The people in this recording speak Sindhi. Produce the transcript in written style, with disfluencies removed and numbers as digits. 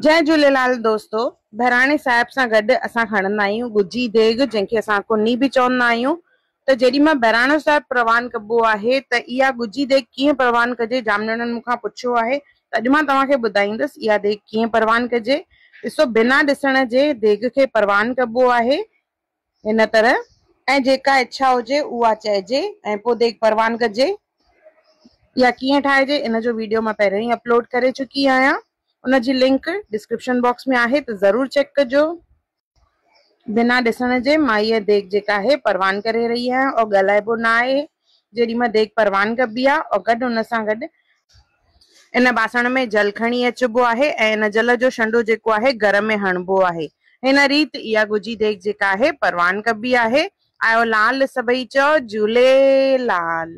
جئي جهوليلال دوستو بهراڻي صاحب سان گڏ اسان کڻندا آهيون ڳجهي ديڳ جنهن کي اسان ڪني به چوندا آهيون ته جيڏي مهل بهراڻو صاحب پروان ڪبو آهي ته اها ڳجهي ديڳ ڪيئن پروان ڪجي جامنڙن مون کان پڇيو آهي ته اڄ مان توهان کي ٻڌائيندس اها ديڳ ڪيئن پروان ڪجي ڏسو بنا ڏسڻ جي ديڳ کي پروان ڪبو آهي هن طرح ۽ جيڪا اڇا هجي اها چئجي ۽ پوء ديڳ پروان ڪجي. اها ڪيئن ٺاهجي ان جو ويڊيو مان پهريون ئي اپلوڊ ڪري چڪي آهيان ان جي لنڪ ڊسڪرپشن باڪس ۾ آهي ته ضرور چيڪ ڪجو. بنا ڏسڻ جي مان هيء ديڳ جيڪا آهي پروان ڪري رهي آهيان اور ڳالهائبو نه آهي جيڏي مهل ديڳ پروان ڪبي آهي اور گڏ ان سان گڏ ان باسڻ ۾ جل کڻي اچبو آهي ۽ ان جل جو شنڊو جيڪو آهي گهر ۾ هڻبو آهي. هن ريت اها ڳجهي ديڳ جيڪا آهي پروان ڪبي آهي. آيو لال سڀئي چئو جهوليلال.